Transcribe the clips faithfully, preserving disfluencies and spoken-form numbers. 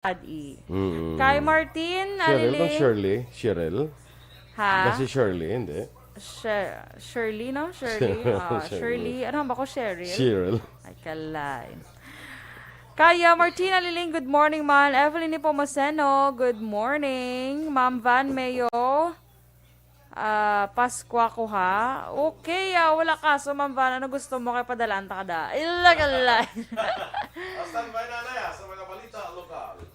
Ad-i. Mm. Kay Martin Cheryl, kung Aliling. Shirley? Cheryl? Ha? Ba si Shirley? Hindi. Sher-, Shirley, no? Shirley. Cheryl, Ah, Cheryl. Shirley. Ano ba ko, Cheryl? Cheryl. Ay, kalay. Kaya Martina Liling, good morning, man. Evelyn Nepomuceno, good morning. Ma'am Van Mayo, ah, Pascua ko, ha? Okay, ah, wala kaso, Ma'am Van. Ano gusto mo kay padalaan ta kada? Ila, kalay. Standby na na sa mga balita lokal.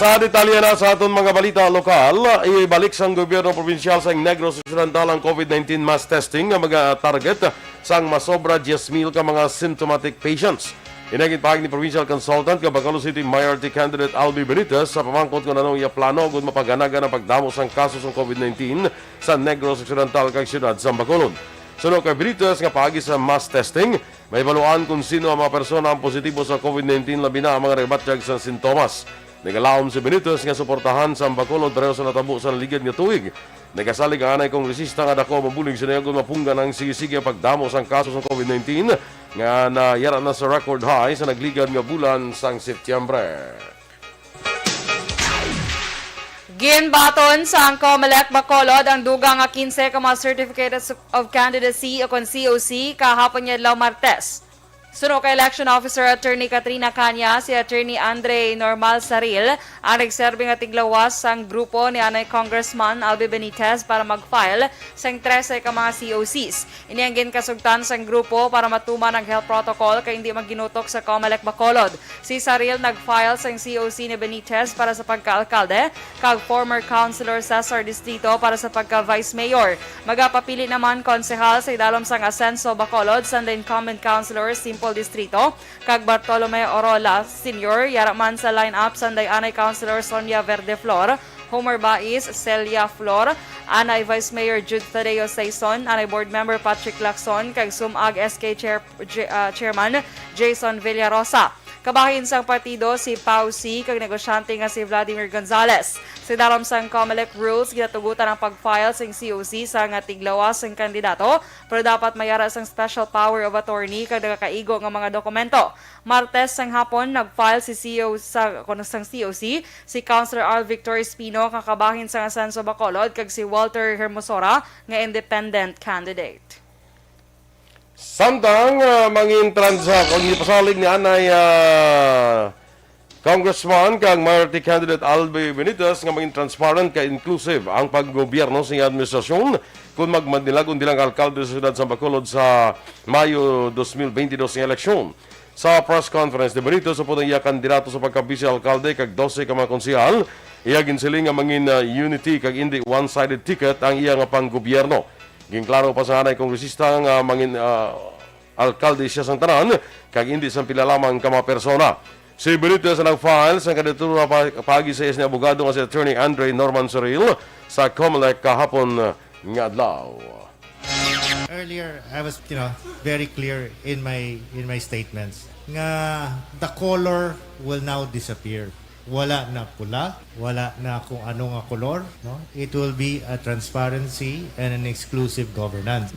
Sa detalye na sa aton mga balita lokal, ibalik sang gobyerno probinsyal sa Negros Occidental ang COVID nineteen mass testing nga mga target sang masobra diyes mil ka mga symptomatic patients. Ini ang ginpahayag ni Provincial Consultant nga Bacolod City Mayor T candidate Albi Benitez sa pamangkot kon ano ang iya plano agud mapaganagan ang pagdamo sang kaso sang COVID nineteen sa Negros Occidental kag siyudad sang Bacolod. Suno kay Benitez nga paagi sa mass testing, mahibaluan kon sino ang mga persona ang positibo sa COVID nineteen, labi na ang mga nagabatyag sa sintomas. Nagalaom si Benitez nga suportahan sang Bacolod pareho sa natabo sa naligad nga tuig. Nagasalig ang anay kongresista nga daku mabulig sila kon mapunggan ang sige-sige ang pagdamo sang kaso sang COVID nineteen nga nayara na sa record high sa nagligad nga bulan sang Setyembre. Ginbaton sang Comelec Bacolod ang dugang nga kinse ka mga Certificate of Candidacy o kon C O C kahapon nga adlaw, Martes. Suno kay Election Officer Attorney Katrina Caña, si Attorney Andre Normal Saril ang nagserbi nga tiglawas sang grupo ni anay Congressman Albi Benitez para mag-file sang trese ka mga C O Cs. Ini ang ginkasugtan sang grupo para matuman ang health protocol kay indi maginutok sa Comelec Bacolod. Si Saril nag-file sang C O C ni Benitez para sa pagka-alkalde kag former Councilor Cesar Distrito para sa pagka-Vice Mayor. Magapapili naman konsehal sa idalom sang Asenso Bacolod, sang incumbent Councilor Simple Distrito kag Bartolome Orola Senior, yara man sa line-up sang anay Councilor Sonia Verdeflor, Homer Bais, Celia Flor, anay Vice Mayor Jude Tadeo Saison, anay Board Member Patrick Lacson, kag sum-ag S K Chair-, J-, ah, Chairman Jason Villarosa. Kabahin sang partido si Pau C kag negosyante nga si Vladimir Gonzales. Sa idalom sang Comelec rules, ginatugutan ang pag-file sang C O C sa nga tiglawas sang kandidato, pero dapat mayara sang special power of attorney kag nagakaigo nga mga dokumento. Martes sang hapon, nag-file si C E O sa, kuno sang C O C, si Councilor Al Victor Espino, nga kabahin sang Asenso Bacolod, kag si Walter Hermosora, nga independent candidate. Samtang, ah, mangin transa-, kung gipasalig ni anay, ah, Congressman kag Mayor T candidate Albi Benitez nga mangin transparent kag inclusive ang paggobyerno sa iyang administrasyon kon magmandilag-on ang alkalde sa siyudad sa Bacolod sa Mayo dos mil benti dos nga eleksyon. Sa press conference ni Benitez upod ang iya kandidato sa pagka-vice alkalde kag dose ka mga konsehal, iya ginsiling nga mangin, ah, unity kag indi one-sided ticket ang iya nga panggobyerno. Ginklaro pa sa anay kongresista nga mangin, ah, alkalde siya sang tanan kag indi sang pila lamang ka mga persona. Si Benitez ang nag-file sang kandidatura pa-, paagi sa iya sini abogado nga si Attorney Andre Norman Soril sa Comelec kahapon nga adlaw. Earlier, I was, you know, very clear in my, in my statements nga the color will now disappear. Wala na pula, wala na kung ano nga kolor, no? It will be a transparency and an exclusive governance.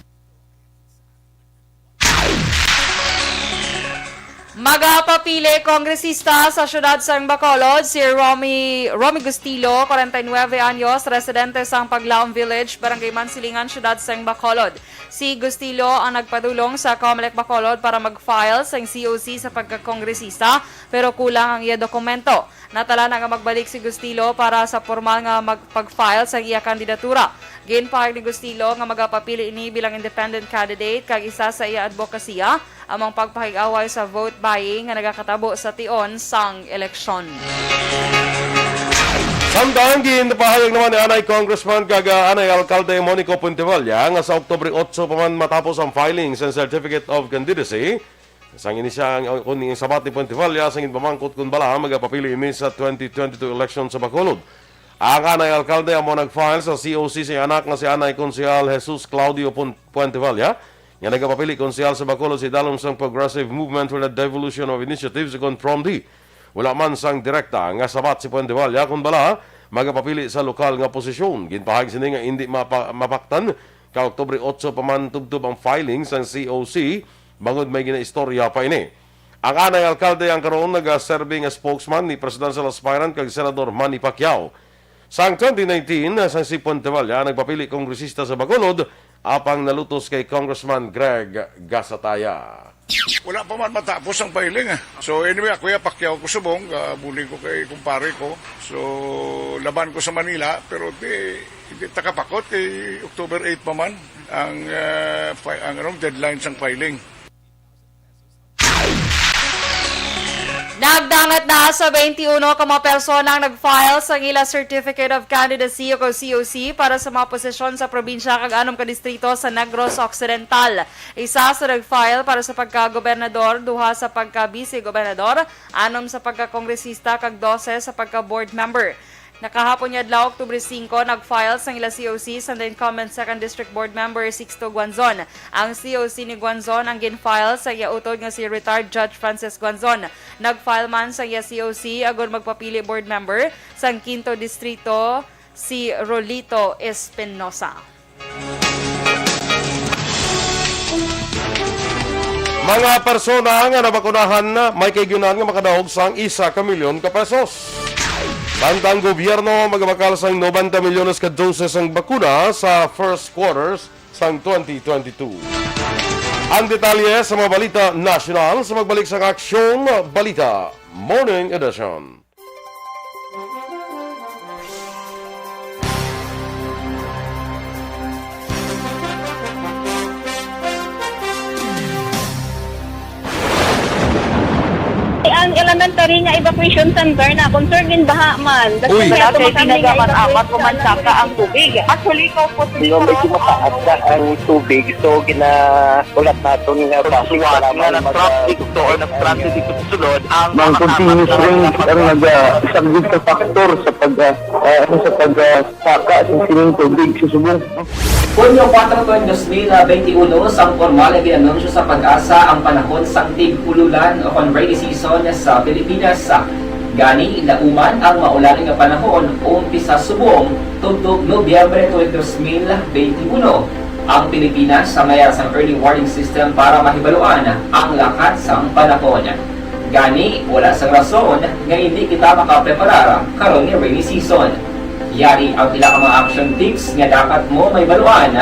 Magapapili kongresista sa siyudad sang Bacolod si Romy, Romy Gustilo, kwarenta y nuebe anyos, residente sang Paglaom Village, Barangay Mansilingan, siyudad sang Bacolod. Si Gustilo ang nagpadulong sa Comelec Bacolod para mag-file sang C O C sa pagkakongresista, pero kulang ang iya dokumento. Natala na nga magbalik si Gustilo para sa pormal nga mag-, pag-file sa iya kandidatura. Ginpahayag ni Gustilo nga magapapili ini bilang independent candidate kag isa sa iya adbokasiya among pagpakig-away sa vote buying nga nagakatabo sa tion sang eleksyon. Samtang ginpahayag naman ni anay Congressman kag, ah, anay Alkalde Monico Puentevalla nga sa Oktubre otso pa man matapos ang filing sa Certificate of Candidacy, sang ini siya ang, kun ang sabat ni Puentevalla, sang ginpamangkot kun bala magapapili ini sa twenty twenty-two election sa Bacolod. Ang anay alkalde amo nag-file sa C O C sa anak nga si anay Konsehal Jesus Claudio Pun-, Puentevalla, nga nagapapili konsehal sa Bacolod sa idalom sang Progressive Movement for the Devolution of Initiatives, kon PROMD. Wala man sang direkta nga sabat si Puentevalla kun bala magapapili sa lokal nga posisyon. Ginpahayag sini nga indi mapa-, mapaktan ka Oktubre otso pa man tubtob ang filing sang C O C, bangod may ginaistorya pa ini. Ang anay alkalde ang karon nagaserbi nga spokesman ni presidential aspirant kag Senador Manny Pacquiao. Sang twenty nineteen, sang si Puentevalla nagpapili kongresista sa Bacolod, apang nalutos kay Congressman Greg Gasataya. Wala pa man matapos ang filing, ah. So, anyway, ako ya Pacquiao ko subong, ah, bulig ko kay kumpare ko. So, laban ko sa Manila, pero di, hindi takapakot kay October eight pa man ang, ah, fi-, ang, anong, deadline sang filing. Nagdangat na sa twenty-uno ka mga persona ang nag-file sang ila Certificate of Candidacy o C O C para sa mga posisyon sa probinsya kag anom ka distrito sa Negros Occidental. Isa sa nag-file para sa pagka-gobernador, duha sa pagka-vice-gobernador, anom sa pagka-kongresista, kag dose sa pagka-board member. Nakahapon nga adlaw, Oktubre singko, nag-file sang ila C O C sang incumbent Second District Board Member Sixto Guanzon. Ang C O C ni Guanzon ang gin-file sa iya utod nga si retired Judge Francis Guanzon. Nag-file man sa iya C O C agud magpapili board member sang Quinto Distrito si Rolito Espinosa. Mga persona nga nabakunahan may kaigyunan nga makadaog sang isa ka milyon ka pesos. Samtang gobyerno magabakal sang nobenta milyones ka doses sang bakuna sa first quarters sang twenty twenty-two. Ang detalye sa mga balita nasyonal sa pagbalik sang Aksyon Balita Morning Edition. Ang elementary nga evacuation center na concern gin baha man. Uy. Wala kay tinaga man, apat pa man saka ang tubig. Actually, ikaw po, medyo mataas na ang tubig, so gina- Ulat naton nga basi nga nag-traffic to or nag-traffic dito sa sulod ang mga continuous rain ang nagasaglit sa faktor sa pag, ah, ah, ano, sa pag, ah, saka sa sining tubig sa subong. Hunyo kuwatro, dos mil benti uno, sang pormal nga gin-anunsyo sa PAGASA ang panahon sang tig-ululan o kon rainy season sa Pilipinas. Gani, lauman ang maulan nga panahon umpisa subong tubtob Nobyembre dos mil benti uno. Ang Pilipinas sa may ara sang early warning system para mahibaluan ang lakat sang panahon. Gani, wala sang rason nga indi kita makapreparar karon nga rainy season. Yari ang pila ka mga action tips nga dapat mo mahibaluan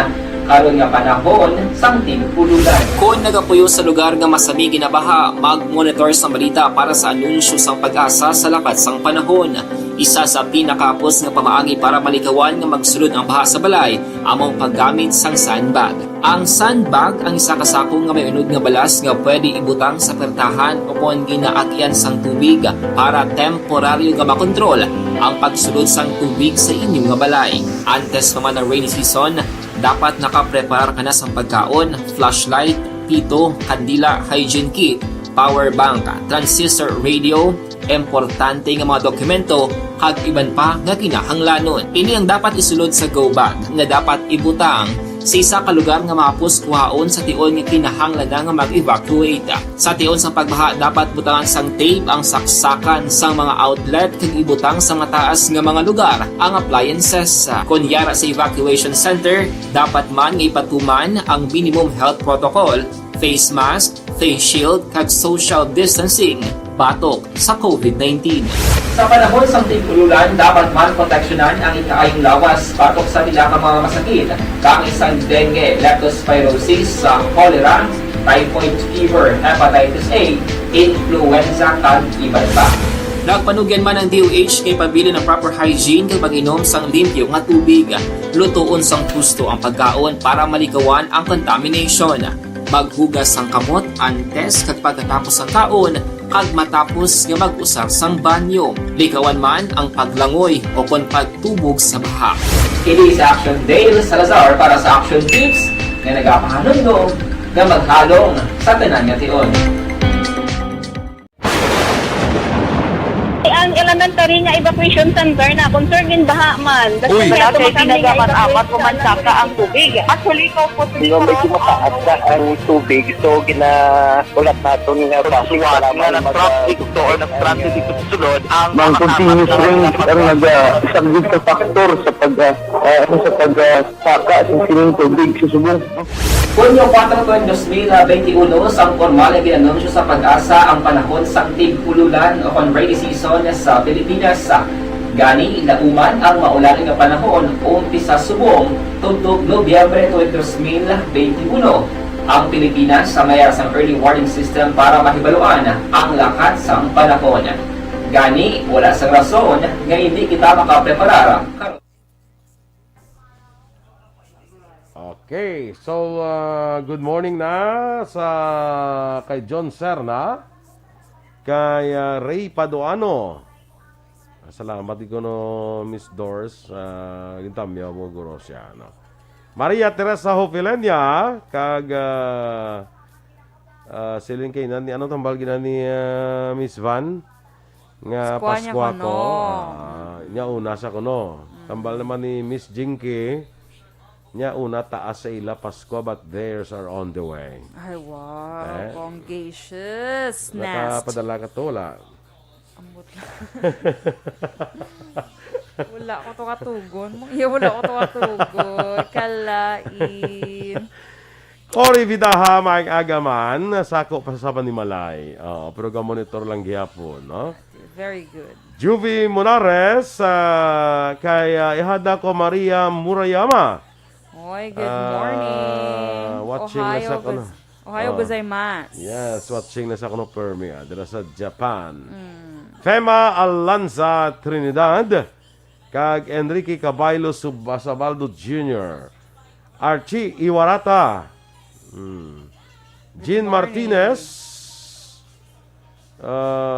karon nga panahon sang tig-ululan. Kon nagapuyo sa lugar nga masami ginabaha, mag-monitor sang balita para sa anunsyo sang PAGASA sa lakat sang panahon. Isa sa pinakahapos nga pamaagi para malikawan nga magsulod ang baha sa balay amo ang paggamit sang sandbag. Ang sandbag ang isa ka sako nga may unod nga balas nga pwede ibutang sa pertahan o kon ginaagyan sang tubig para temporaryo nga makontrol ang pagsulod sang tubig sa inyo nga balay. Antes pa man ang rainy season, dapat nakapreparar ka na sang pagkaon, flashlight, pito, kandila, hygiene kit, power bank, transistor radio, importante nga mga dokumento, kag iban pa nga kinahanglanon. Ini ang dapat isulod sa go bag nga dapat ibutang sa isa ka lugar nga mahapos kuhaon sa tion nga kinahanglan na nga mag-evacuate. Sa tion sang pagbaha, dapat butangan sang tape ang saksakan sang mga outlet kag ibutang sa mataas nga mga lugar ang appliances. Kon yara sa evacuation center, dapat man nga ipatuman ang minimum health protocol, face mask, face shield, kag social distancing batok sa COVID nineteen. Sa panahon sang tig-ululan, dapat man proteksyonan ang ikaayong lawas batok sa pila ka mga masakit, kaangay sang dengue, leptospirosis, sa cholera, typhoid fever, hepatitis A, influenza, kag iban pa. Nagpanugyan man ang D O H nga ipabilin ang proper hygiene kag mag-inom sang limpyo nga tubig. Lutoon sang husto ang pagkaon para malikawan ang contamination. Maghugas sang kamot antes kag pagkatapos sang kaon kag matapos nga mag-usar sang banyo. Likawan man ang paglangoy o kon pagtubog sa baha. Kini si Action Dale Salazar para sa Action Tips nga nagapahanumdom nga maghalong sa tanan nga tion. Ang elementary nga evacuation center na kung sir ginbaha man. Basta Uy. Kaya Wala kay tumakami nga ginagaman evacuation apat o center mansaka na ang tubig. Actually, ikaw po Di ba, medyo mataas na ang tubig, so ginaulat naton nga basi Suwat kailangan nga mag- nag-traffic to or nag-transit dito sa sulod ang Ang continuous rain ang nagasaglit sa factor sa pag, ah, ah, ano, sa pag, ah, saka sa sining tubig sa subong. Hunyo kuwatro, dos mil benti uno, sang pormal nga gin-anunsyo sa PAGASA ang panahon sang tig-ululan o kon rainy season sa Pilipinas. Gani, lauman ang maulan nga panahon umpisa subong tubtob Nobyembre twenty twenty-one. Ang Pilipinas may ara sang early warning system para mahibaluan ang lakat sang panahon. Gani, wala sang rason nga hindi kita makapreparar karon. Okay, so uh, good morning na sa kay John Serna, kay uh, Ray Paduano. Ah, salamat di ko no Miss Doris, uh, gintamyaw mo guro siya, no. Maria Teresa Hofilenia kag uh, uh, siling kay nani ano tambal gina ni uh, Miss Van nga Paskwa niya Paskwa ko. Kuno. Ah, nya una sa kuno. Tambal naman ni Miss Jinky, nya una taas sa ila Paskwa but theirs are on the way. Ay, wow. Eh? Bonggacious. Nakapadala ka to, wala? Ambot lang. Wala ko to katugon. Iya, wala ko to katugon. Kalain. Cory Vidaha, maayong aga man, sako pa sa Panimalay. Oh, pero ga-monitor lang gihapon, no? Very good. Juvie Monares, uh, kay uh, ihada ko Maria Murayama. Oy, good morning. Uh, watching Ohio, na sa kuno. Ohio oh, gozaimasu. Yes, watching na sa kuno Permi, ah, dira sa Japan. Mm. Fema Alanza Trinidad, kag Enrique Cabaylo Subasabaldo Junior Archie Iwarata. Hmm. Jean Martinez. Uh,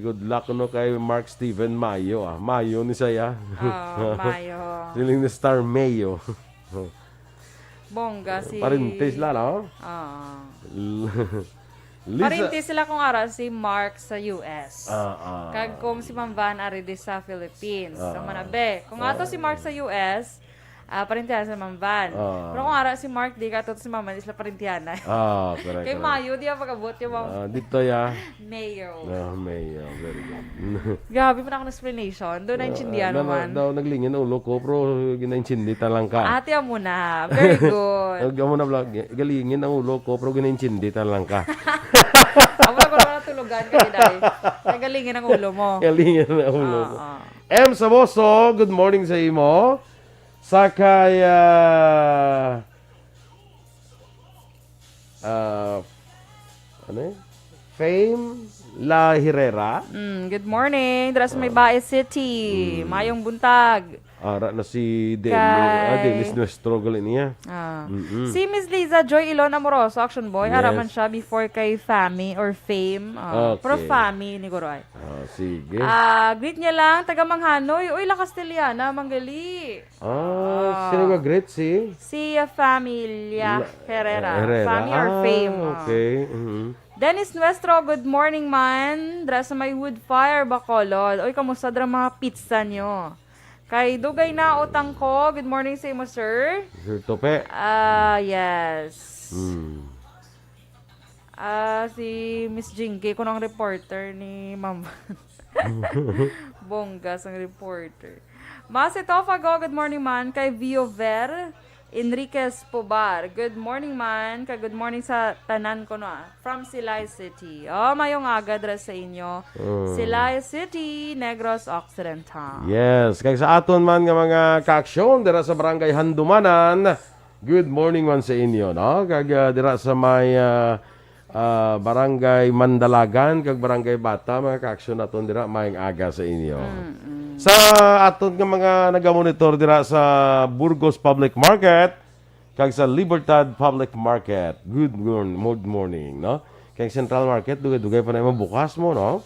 good luck no kay Mark Steven Mayo ah. Mayo ni saya. Oh, Mayo. Siling ni Star Mayo. Bongga si Parintis la, no? Ah. Lisa... Parintis sila kung ara si Mark sa U S. Ah, ah. Kag kung si Ma'am Van ari di sa Philippines. Ah, so, manabe. Kung ah, ato si Mark sa U S, ah, parintihan sa Ma'am Van. Ah. Pero kung ara si Mark di ka, ato si Ma'am Van, isla parintihan na. Ah, correct. Kay Mayo, di ang pag-abot yung Ma'am. Ah, dito ya. Mayo. Ah, Mayo. Very good. Grabe man akong explanation. Doon naintindihan uh, naman. Daw naglingin ang ulo ko, pero ginaintindi ta lang ka. Ate amo na. Very good. Amo na vlog. Galingin ang ulo ko, pero ginaintindi ta lang ka. Amo na ko na tulugan ka, Day. Nagalingin ang ulo mo. Galingin ang ulo mo. Ah, ah. M Saboso, good morning sa imo. Sa kay uh, uh, ano eh? Fame La Herrera. Mm, good morning. Dira sa may Bae City. Mm. Mayong buntag. Ara na si Demi. Kay... Ah, Dennis Nuestro gali niya. Ah. Mm-mm. Si Miss Liza Joy Ilon Amoroso, Action Boy. Yes. Ara man siya before kay Fami or Fame. Ah, okay. Pero Fami ni Goroy. Ah, sige. Ah, greet niya lang, taga Manghanoy. Uy, La Castellana, Manggali. Ah, ah, sino ga greet si? Si uh, Familia La, Herrera. Herrera. Fami or ah, Fame. Ah. Okay. Mm-hmm. Dennis Nuestro, good morning man. Dra sa may wood fire, Bacolod. Oy, kamusta dra mga pizza nyo? Kay Dugay na utang ko. Good morning sa imo, sir. Sir Tope. Ah, uh, yes. Hmm. Ah, uh, si Miss Jinky, kuno ang reporter ni Ma'am. Bongga sang reporter. Masi Tofago, good morning man. Kay Viover, Enriquez Pobar. Good morning man, kag good morning sa tanan ko no, ah, from Silay City. Oh, mayong aga dra sa inyo. Mm. Silay City, Negros Occidental. Yes, kag sa aton man nga mga kaaksyon dira sa Barangay Handumanan, Good morning man sa inyo, no? Kag, ah, dira sa may, ah, ah, Barangay Mandalagan kag Barangay Bata, mga ka-aksyon naton dira, maayong aga sa inyo. Mm-mm. Sa aton nga mga nagamonitor dira sa Burgos Public Market kag sa Libertad Public Market, good morn-, good morning, no? Kay Central Market, dugay-dugay pa na yung bukas mo, no?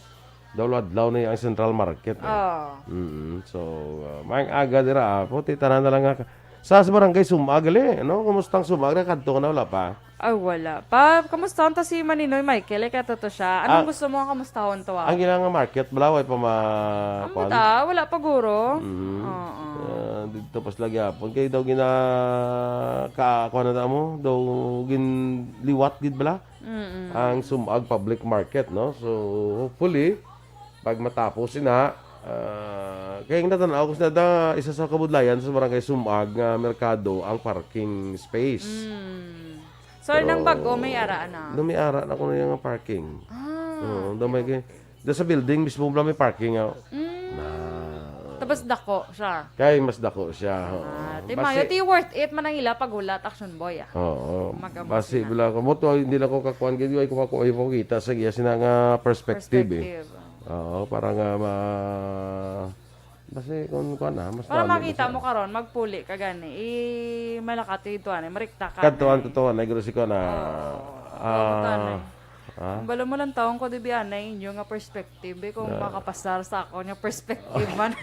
Daw adlaw na yung Central Market, eh. Oo. Mm-mm. So, ah, maayong aga dira, ah. Puti, tanan na lang nga ka-, sa, sa barangay Sumag, gali, no? Kumusta ang Sumag? Nakadto ka na, wala pa? Ay, wala pa. Kamusta ta si Maninoy Michael? Eh, kato to siya. Anong Ah, gusto mo ang kamustahon to, ah? Ang ilang nga market, balaway pa ma-, Ang kwan? Buta, wala pa guro. Mhm. Oo. Ah, dito pas lagi hapon. Kay daw gina-, ka-, kuwan na mo? Daw ginliwat gid bala? Mm-mm. Ang Sumag Public Market, no? So, hopefully, pag matapos ina, ah, kay ang natanaw ko sa da, isa sa kabudlayan sa barangay Sumag nga merkado ang parking space. Mm. So, Pero, nang bago, may ara na? Nung may ara na ko na yung parking. Ah, Oo, okay, damay okay. kay, doon sa building mismo lang may parking, ah. Mm. Na. Tapos dako siya. Kay mas dako siya, oo. Ah, ti Basi mayo, ti worth it man ang ila paghulat, Action Boy, ah. Oo. Mag-amo Basi sila. Wala ko mo to, hindi lang ko kakuan gid, ay ko makuha yung kita sa iya sina nga perspective, eh. Perspective, oo. Oo, para nga ma-, basi kung kuan na, mas Para lalo makita na siya. Mo karon, magpuli ka gani. I malakati ito, ani, marikta ka Kadtuan na, eh. Totoo na, guro si ko na, Oo. ah, Totoo na, eh. Ha? Ang balo mo lang taong ko, di ba, na inyo nga perspective, eh, kung Ah. makapasar sa ako nga perspective man.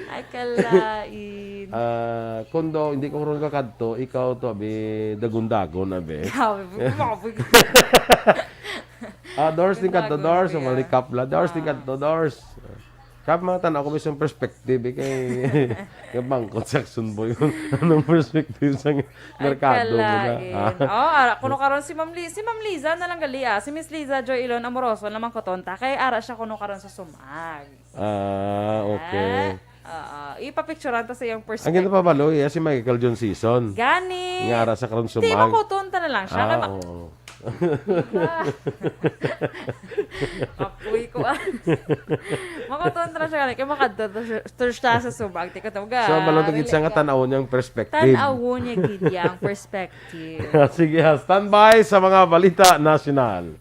Ay, kalain. Ah, kung daw, hindi ko ron kakadto, ikaw to, abi, dagon-dagon, abi. Grabe, grabe. Ah, Dors, din kadto, Dagon, Dors, abi, ang ah. Malikap la. Dors, din Ah. kadto, Dors. Kap, mga tanaw ko, may isang perspective, eh, kay, kay bangkot sa Action Boy. Anong perspective sa Ay, merkado mo na? Kalain. Ah. Oh, ara, kuno karon si Ma'am Li-, si Ma'am Liza na lang gali, ah. Si Miss Liza Joy Ilon Amoroso naman ko tonta. Kay ara siya kuno karon sa Sumag. Ah, okay. Ah, oo. Ipapicturan ta sa iyang Ang perspective. Ginapabalo, iya si Michael John Season. Gani. Nga ara sa karon Di Sumag. Makuton ta na lang siya. Ah, Kay ma- oo. Kapoy ko, ah. Makuton ta na siya gani. Kay makadto to siya, to siya sa Sumag. Di ko to, So, malutong gid siya nga relate ka. Tanawon niyang perspective. Tanawon niya gid yang perspective. Sige, ha, standby sa mga balita nasyonal.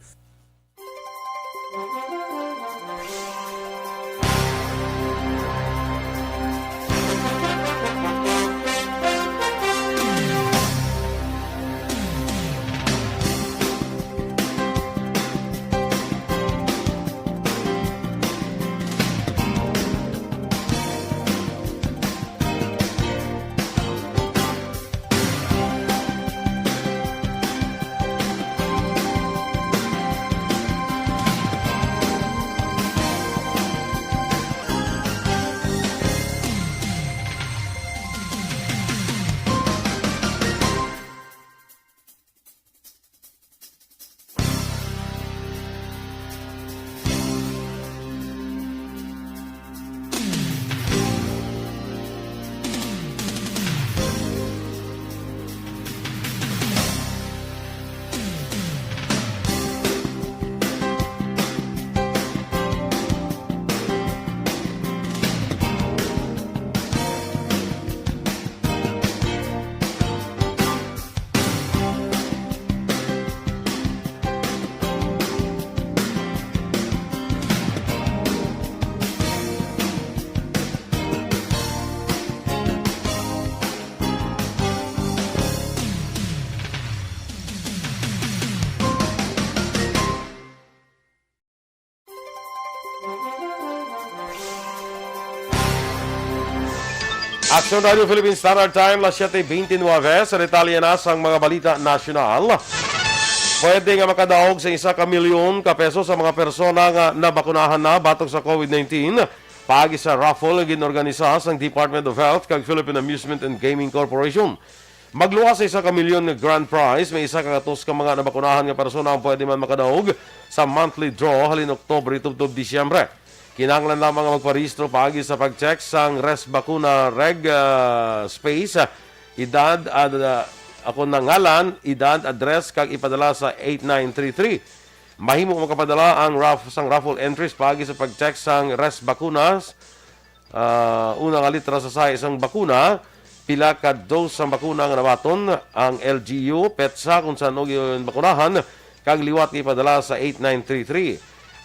Aksyon Radio Philippine Standard Time, las siete veintinueve. Sa detalye na sang mga balita nasyonal, pwede nga makadaog sa isa ka milyon ka peso sa mga persona nga nabakunahan na batok sa COVID nineteen, paagi sa raffle nga ginorganisa sang Department of Health kag Philippine Amusement and Gaming Corporation. Magluwas sa isa ka milyon nga grand prize, may isa ka gatos ka mga nabakunahan nga persona ang pwede man makadaog sa monthly draw halin Oktubre tubtob Disyembre. Kinahanglan lamang nga magparehistro paagi sa pag-check sang Res Bakuna Reg, ah, space, ah, edad, ad-, ah, ako na ngalan, edad, address, kag ipadala sa eight nine three three. Mahimo makapadala ang raf-, sang raffle entries paagi sa pag-check sang Res Bakunas, ah, una nga litra sa sahi sang bakuna, pila ka dose sang bakuna nga nabaton ang L G U, petsa kung saan og bakunahan, kag liwat nga ipadala sa eight nine three three.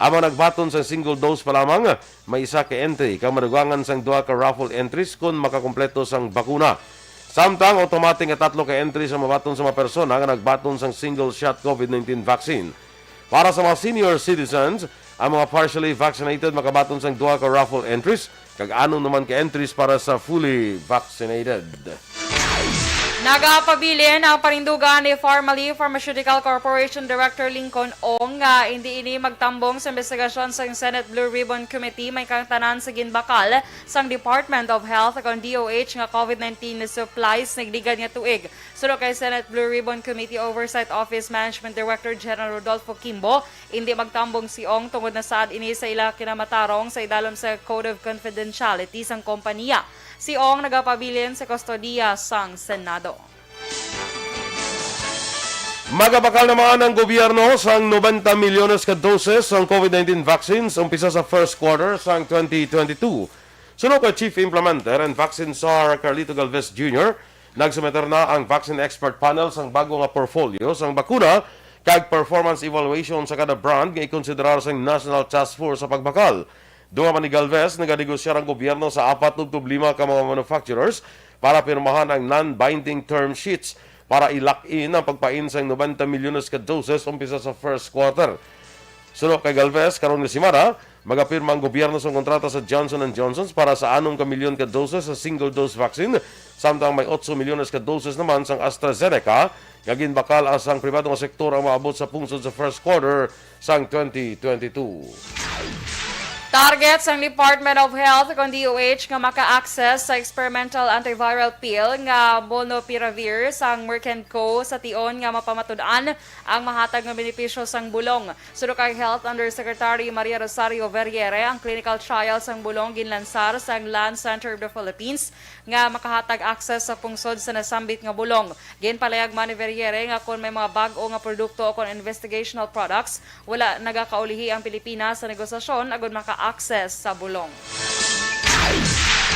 Ang mga nagbaton sa single dose pa lamang, may isa ka entry kag madugangan sang duha ka raffle entries kon makakumpleto sang bakuna. Samtang automatic nga tatlo ka entry sa mabaton sa mga persona nga nagbaton sang single shot COVID nineteen vaccine. Para sa mga senior citizens, ang mga partially vaccinated makabaton sang duha ka raffle entries kag anom naman ka entries para sa fully vaccinated. Nagapabilin ang panindugan ni Farmali Pharmaceutical Corporation Director Lincoln Ong nga hindi ini magtambong sa investigasyon sang Senate Blue Ribbon Committee may kang tanan sa ginbakal sang Department of Health kon D O H nga COVID nineteen supplies nagligad nga tuig. Suno kay Senate Blue Ribbon Committee Oversight Office Management Director General Rodolfo Kimbo, hindi magtambong si Ong tungod na saad ini sa ila kinamatarong sa idalom sa Code of Confidentiality sang kompanya. Si Ong nagapabilin sa kustodiya sang Senado. Magabakal naman ang gobyerno sang nobenta milyones ka doses sang COVID nineteen vaccines umpisa sa first quarter sang twenty twenty-two. Suno kay Chief Implementer and Vaccine Czar Carlito Galvez Junior, nagsumiter na ang Vaccine Expert Panel sang bago nga portfolio sang bakuna kag performance evaluation sa kada brand nga ikonsiderar sang National Task Force sa pagbakal. Dugang pa ni Galvez, naganegosyar ang gobyerno sa apat tubtob lima ka mga manufacturers para pirmahan ang non-binding term sheets para i-lock in ang pagpain sang nobenta milyones ka doses umpisa sa first quarter. Suno kay Galvez, karon nga semana, magapirma ang gobyerno sang kontrata sa Johnson and Johnson's para sa anom ka milyon ka doses sa single-dose vaccine, samtang may otso milyones ka doses naman sang AstraZeneca nga ginbakal sang pribado nga sektor ang maabot sa pungsod sa first quarter sang twenty twenty-two. Target sang Department of Health kon D O H nga maka-access sa experimental antiviral pill nga molnupiravir sang Merck and Co sa tion nga mapamatud-an ang mahatag nga benepisyo sang bulong. Suno kay Health Undersecretary Maria Rosario Verriere, ang clinical trial sang bulong ginlansar sang Land Center of the Philippines nga makahatag access sa pungsod sa nasambit nga bulong. Ginpalayag man ni Verriere nga kon may mga bag-o nga produkto o kon investigational products, wala nagakaulihi ang Pilipinas sa negosasyon agud maka-access sa bulong.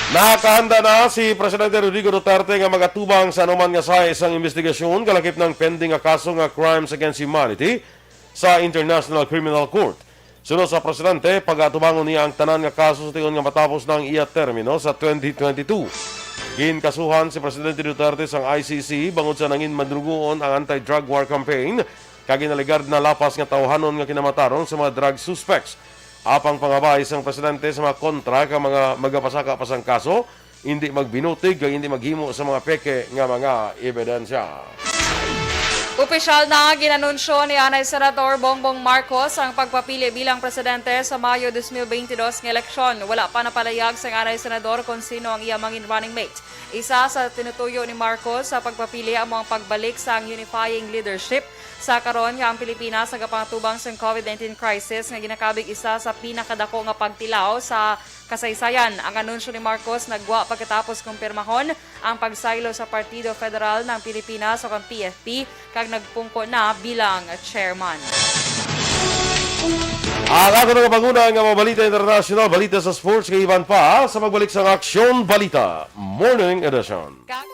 Nakahanda na si Presidente Rodrigo Duterte nga magatubang sa anuman nga sahi sang investigasyon kalakip ng pending nga kaso nga crimes against humanity sa International Criminal Court. Suno sa presidente, pagatubangon niya ang tanan nga kaso sa tion nga matapos na ang iya termino sa twenty twenty-two. Ginkasuhan si Presidente Duterte sang I C C bangod sa nangin madrugoon ang anti-drug war campaign kag ginaligad na lapas nga tawhanon nga kinamatarong sa mga drug suspects. Apang pangabay sang presidente sa mga kontra ka mga magapasaka pa sang kaso, hindi magbinutig kag hindi maghimo sa mga peke nga mga ebidensya. Opisyal na ginanunsyo ni anay Senador Bongbong Marcos ang pagpapili bilang presidente sa Mayo dos mil bente dos nga eleksyon. Wala pa napalayag sang anay Senador kon sino ang iya mangin running mate. Isa sa tinutuyo ni Marcos sa pagpapili amo ang pagbalik sang unifying leadership sa karon nga ang Pilipinas nagapangatubang sang COVID nineteen crisis nga ginakabig isa sa pinakadako nga pagtilaw sa kasaysayan. Ang anunsyo ni Marcos naggwa pagkatapos kumpirmahon ang pagsaylo sa Partido Federal ng Pilipinas o kang P F P kag nagpungko na bilang chairman. Ang ako nga panguna nga mga balita international, balita sa sports, kay iban pa sa magbalik sang Aksyon Balita Morning Edition. Ka-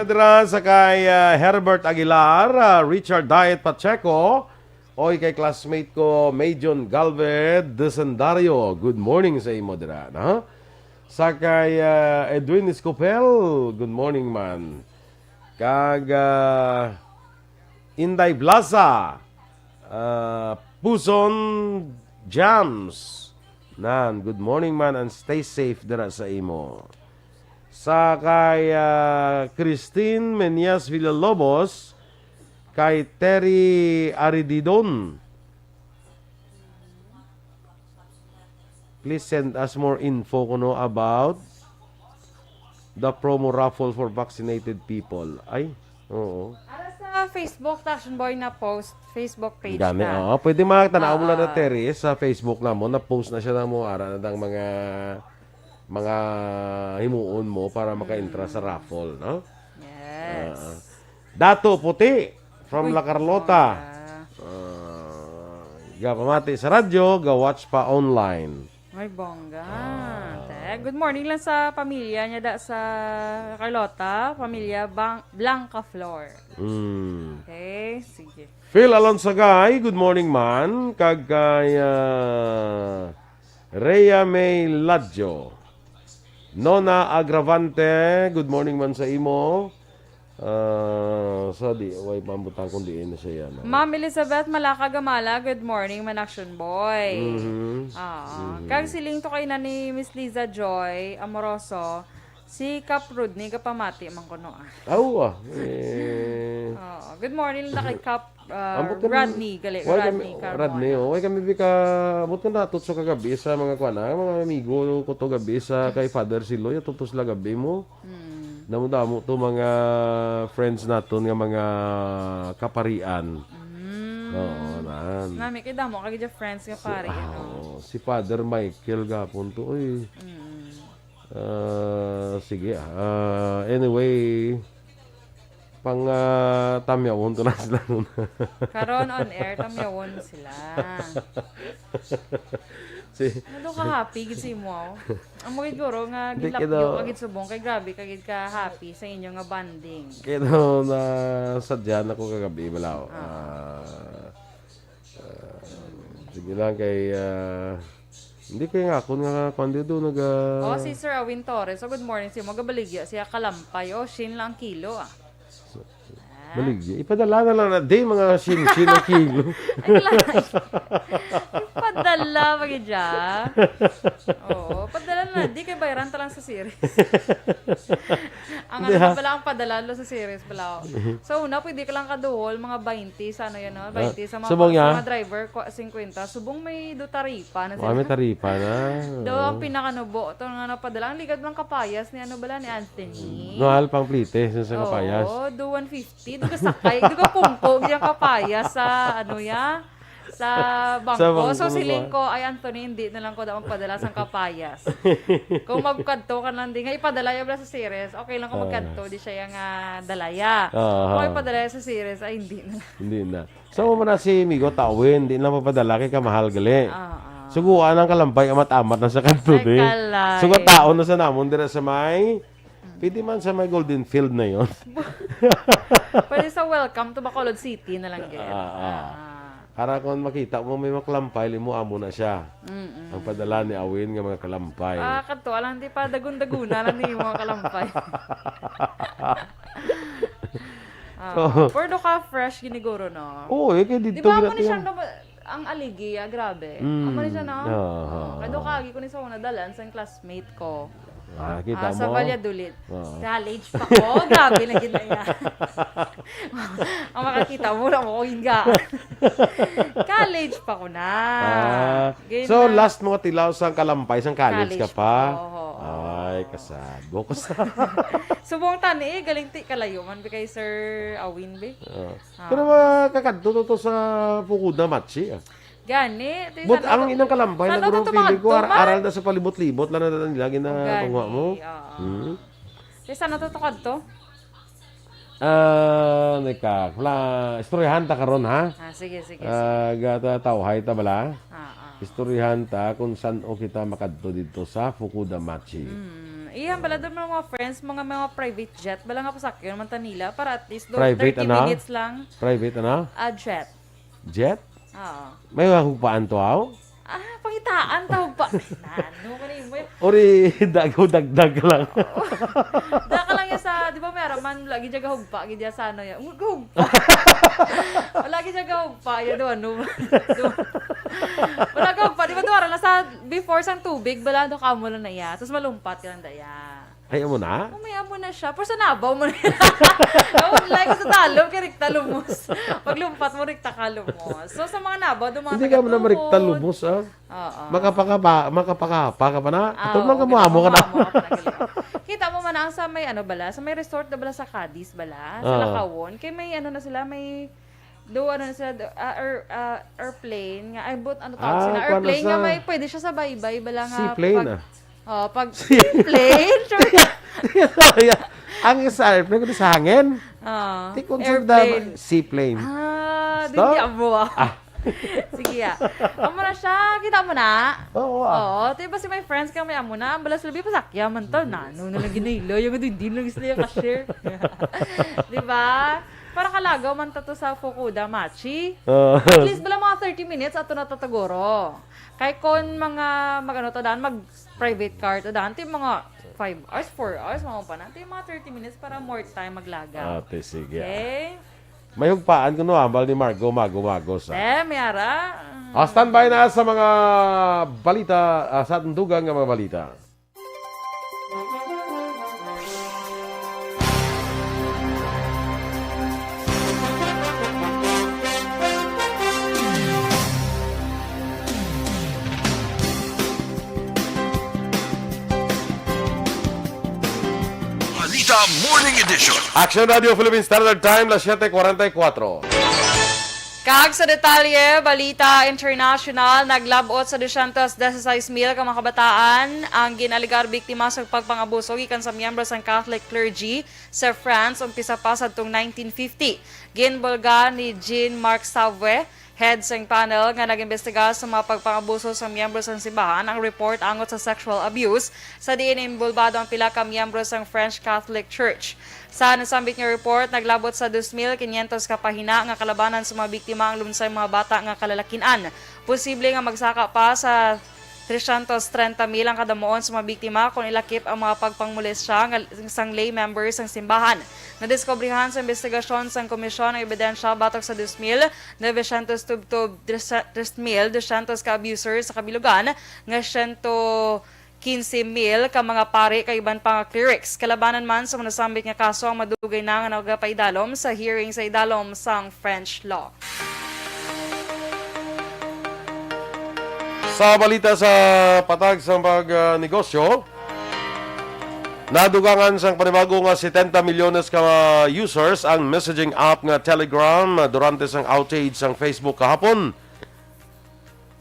Dira sa kay, ah, Herbert Aguilar, ah, Richard Diet Pacheco, oy kay classmate ko, Majon Galvez Desendario. Good morning sa imo dira, no? Sa kay, ah, Edwin Escopel, good morning man. Kag, ah, Inday Blaza, ah, Puson Jams. Nan, good morning man and stay safe dira sa imo. Sa kay, ah, Christine Meñas Villalobos, kay Terry Arididon. Please send us more info kuno about the promo raffle for vaccinated people. Ay, oo. Ara sa Facebook, Action Boy na post, Facebook page Gani, na. Oo. Pwede makita na mo lang na, Ah. Terry, sa Facebook na mo, na-post na siya na mo, ara na dang mga, mga himuon mo para maka-entra sa raffle, no? Yes. Ah. Dato Puti from Uy, La Carlota. Bongga. Ah, gapamati sa radyo, ga-watch pa online. Ay, bongga. Ah. Te, good morning lang sa pamilya niya da sa Carlota, pamilya Bang-, Blanca Flor. Mm. Okay, sige. Phil Alonsagay, good morning man. Kag kay, ah, Rhea May Ladjo. Nona Agravante, good morning man sa imo. Ah, sa di, way pambutang kung diin na siya, no? Ma'am Elizabeth Malaka Gamala, good morning, man Action Boy. Mhm. Ah, Mhm. Kag siling to kay na ni Miss Liza Joy Amoroso, si Cap Rodney gapamati man kuno, ah. Aw, ah, eh. Oo. Good morning na kay Cap, ah, Ambot ka na, Rodney, gali, why kami, Rodney Carmona. Rodney, oh, why kami bi ka, ambot ka na, tutso ka gabi sa mga kwan, ah, mga amigo ko to gabi sa kay Father Siloy, tutso sila gabi mo. Mm. Damo-damo to mga friends naton nga mga kaparian. Mm. Oo, nan. Nami kay damo kay dya friends nga Si, pari, ah, ano? Oo. Si Father Michael gapon to, oy. Mm. Ah, sige, ah, anyway, pang, ah, tamyawon to na sila nun. Karon on air, tamyawon sila. Si Ano ka happy gid sa imo, oh? Amo gid guro nga Hindi, gilapyo kino- ka gid subong kay grabe ka gid ka happy sa inyo nga bonding. Kaya na sadya na ko kagabi, balaw. Ah. Ah, ah, sige lang kay, ah, hindi kay nga ako nga kwan di doon nag, ah, Oh, si Sir Awin Torres. So, good morning. Si mo gabaligya siya kalampay. Oh, shin lang kilo, ah. Ah. Baligya. Ipadala na lang na, di, mga shin-shin ang kilo. Ay, lang. Ipadala, bagay dya. Oo, padala na. Di kay bayaran ta lang sa series. Ang Di, ano ha? Pala ang padala lo sa series, bala. Mhm. So, una, pwede ka lang kaduhol, mga twenty sa ano yan, no? Ah, Twenty sa mga, subong niya? Sa mga driver, ko, fifty. Subong may do taripa na Wa, sila. May taripa na. Do, ang Oo. Pinakanubo, to nga napadala. Ang ligad lang kapayas ni ano bala, ni Anthony. Noal pang plite, sa, sa kapayas. Oo, do one fifty. Di, duga sakay, duga pungko, yung kapayas sa, ano ya, sa bangko. Sa bangko, So, siling ko, "Ay, Anthony, hindi na lang ko daw magpadala sang kapayas." Kung magkadto ka lang, di nga ipadala yung sa series, okay lang kung Ah. Magkadto, di siya yung, ah, dalaya. Ah, Kung ah. Ipadala sa series, ay, hindi na lang. Hindi na. So, mo na si Migo Tawin, di na mapadala kay kamahal gali. Ah, ah. Suguan ang kalampay, amat-amat na sa kadto, Ay, di. Kalay. Sugat taon na sa namon, dira sa may Pwede man sa may Golden Field na yon. Pwede sa Welcome to Bacolod City na lang, gid. Ah, ah. Ah. Para kung makita mo may mga kalampay, limo amo na siya. Mm-mm. Ang padala ni Awin nga mga kalampay. Ah, kadto lang, di pa dagun-daguna lang ni mga kalampay. Ah, Oo. Pero do ka fresh giniguro, no? Oo, eh, kay Di dito ba amo gina-, ni siya yun. Ang aligiya, grabe. Mm. Amo ni siya, no? Oo. Kado ka, agi ko ni sa una dalan sa classmate ko. Ah, kita Ah, sa mo? Valladolid. Oo. College pa ko. Grabe na gid na iya. Ang makakita mo, wala mo ko hinga. College pa ko na. Ah, Gay so, na. Last mo nga tilaw sa kalampay, sa college ka College pa? pa, oo. Ay, kasado ko sa Subong tani, eh, galing ti kalayo man bi kay Sir Awin, be. Oo. Ah. Pero makakadto to, to sa Fukuda Machi, ah. Gani, ti But saan ang to, inang kalampay saan na to gurong feeling ko, tumadto ar-, man? Aral na sa palibot-libot lang na nila gina-, Gani, tunga mo. Oo. Hmm. Ti saan to tukad to? Ah, nika, wala, istoryahan ta karon, ha? Ah, sige, sige, Ah, sige. Gata, tawhay ta bala? Ah, ah. Istoryahan ta kung saan o kita makadto dito sa Fukuda Machi. Mm, Iya, bala doon mga friends, mga, mga private jet, bala nga pasakyan man ta nila para at least do Private, thirty ana? minutes lang. Private, ana? Ah, jet. Jet? Oo. May hugpaan to, aw? Ah, pangitaan ta hugpa. Nano man imo yun. Ori, dagaw dagdag lang. Daka lang yan sa, di ba, may araman, lagi dyan hugpa, gid yan sa ano yan. Hugpa. Lagi dyan hugpa, yan, do, ano. Do. Wala ka hugpa, di ba, do, ara na sa, before sang tubig, bala, do, kamo lang na iya. Tapos malumpat ka lang daya. Ay, amo na? Oh, may amo na siya. Pero sa nabaw mo na yan. Naunlay ka sa talom, kay rikta lumos. Paglumpat mo, rikta ka lumos. So, sa mga nabaw, do mga Hindi ka mo na marikta taga-Tuhon. lumos, ah. Oo. Makapakapa, makapakapa ka pa na. Ah, Ato man oo, ka mo, amo ka na. amo ka pa na, galing. Kita mo man ang sa may ano bala, sa may resort na bala sa Cadiz bala, sa Ah. Lacawon. Kay may ano na sila, may do ano na sila, do, ah, air-, ah, airplane nga, ay, but ano tawag Ah, sila? kuwan na Airplane nga sa may pwede siya sa baybay bala nga Seaplane, pag ah. Oh, pag plane, sure. Ang isa, airplane kundi sa hangin. Ah, Di kung sa airplane. dama, seaplane. Ah, Stop. di niya mo, ah. Ah. Sige, ah. Amo na siya, kita mo na. Oo, ah. Oo, di ba si my friends kami, amo na, ang balas labi, pasakya man to, nano na lang ginilo, yung hindi lang sila yung cashier. Di ba? Para kalagaw man to, to sa Fukuda Machi. Ah. At least, bala mga thirty minutes, ato na to taguro. Kay kon mga, mag-ano to, dan, mag private car to daan, ti mga five hours, four hours, mga pa na. Ti mga thirty minutes para more time maglagaw. Ate, sige, ah. Okay? May hugpaan ko, no, ambal ni Margo, mago-mago sa. Eh, may ara. Ah, standby na sa mga balita, ah, sa ating dugang nga mga balita. Balita Morning Edition. Action Radio Philippine Standard Time, las siete cuarenta y cuatro. Kag sa detalye, balita international, naglab-ot sa dosyentos dieciséis mil ka mga kabataan ang gin-alegar biktima sa pagpangabuso gikan sa miyembro sang Catholic clergy sa France umpisa pa sadtong nineteen fifty. Ginbulga ni Jean-Marc Savwe, head sang panel nga nag-imbestiga sa mga pagpangabuso sa miyembro sang simbahan, ang report angot sa sexual abuse, sa diin inbolbado ang pila ka miyembro sang French Catholic Church. Sa nasambit nga report, naglabot sa dos mil quinientos ka pahina nga kalabanan sa mga biktima ang lunsay mga bata nga kalalakin-an. Posible nga magsaka pa sa tresyentos trenta mil ang kadamuon sa mga biktima kon ilakip ang mga pagpangmolestya nga sang lay members sang simbahan. Nadiskubrihan sa imbestigasyon sang komisyon ang ebidensya batok sa dos mil novecientos tubtob tres mil doscientos ka abusers sa kabilugan nga siyento quince mil ka mga pari kag iban pa nga clerics. Kalabanan man sa mga nasambit nga kaso ang madugay na nga nagapaidalom sa hearing sa idalom sang French law. Sa balita sa patag sa pag, ah, negosyo, nadugangan sang panibago nga setenta milyones ka users ang messaging app nga Telegram, ah, durante sang outage sang Facebook kahapon.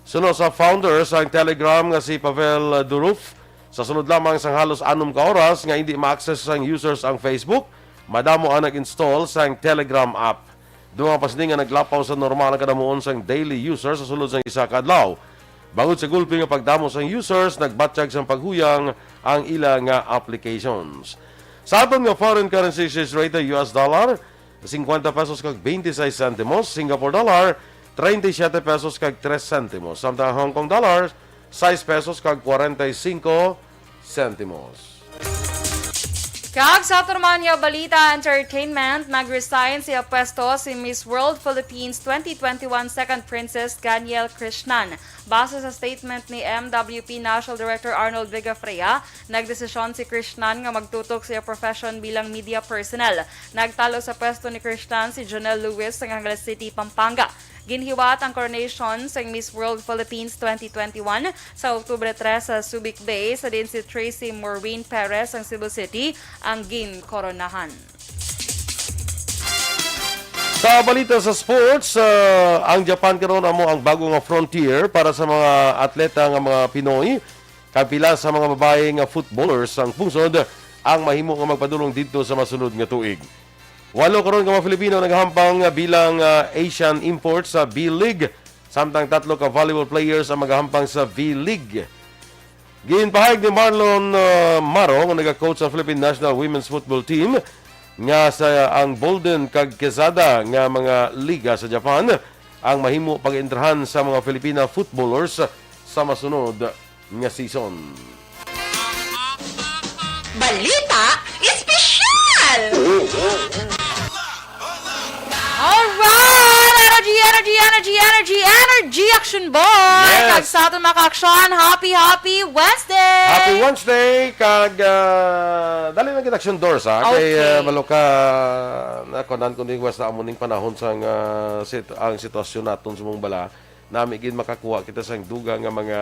Suno sa founder sang Telegram nga si Pavel Durov, sa sulod lamang sang halos anom ka oras nga hindi ma-access sang users ang Facebook, madamo ang nag-install sang Telegram app. Dugang pa sini nga naglapaw sa normal ang kadamuon sang daily user sa sulod sang isa ka adlaw. Bangod sa gulpi nga pagdamo sang users, nagbatyag sang paghuyang ang ila nga applications. Sa aton nga foreign currency exchange rate, ang U S dollar, cincuenta pesos kag twenty-seis centimos, Singapore dollar, treinta y siete pesos kag tres centimos, samtang ang Hong Kong dollar, sais pesos kag kwarenta y singko centimos. Kag sa aton man nga balita, entertainment, nag-resign sa iya pwesto si Miss World Philippines twenty twenty-one Second Princess Ganyelle Krishnan. Base sa statement ni M W P National Director Arnold Vigafrea, nagdesisyon si Krishnan nga magtutok sa iya profession bilang media personnel. Nagtalo sa pwesto ni Krishnan si Jonel Lewis sa Angeles City, Pampanga. Ginhiwat ang coronation sang Miss World Philippines twenty twenty-one sa Oktubre tres sa Subic Bay, sa diin si Tracy Maureen Perez sang Cebu City ang ginkoronahan. Sa balita sa sports, ah, ang Japan karon amo ang bago nga frontier para sa mga atleta nga mga Pinoy, kag pila sa mga babayi nga footballers sang pungsod ang mahimo nga magpadulong didto sa masunod nga tuig. Walo karon ka mga Filipino nagahampang bilang, ah, Asian import sa B-League, samtang tatlo ka volleyball players ang magahampang sa V-League. Ginpahayag ni Marlon, ah, Maro, nga naga-coach sa Philippine National Women's Football Team, nga sa ang Bolden kag Quezada nga mga liga sa Japan ang mahimo pag-entrahan sa mga Filipina footballers sa masunod nga season. Balita Espesyal! Alright! Energy, energy, energy, energy, energy, Action Boy! Yes! Kag sa aton mga ka-aksyon, happy, happy Wednesday! Happy Wednesday, kag ah, dali na gid, Action Dors, ha? Kay Okay. ah, malo ka, nakunan ko ni West na amo ning panahon sang ah, sit- ang sitwasyon naton sa mong bala. Nami gid makakuha kita sang dugang nga mga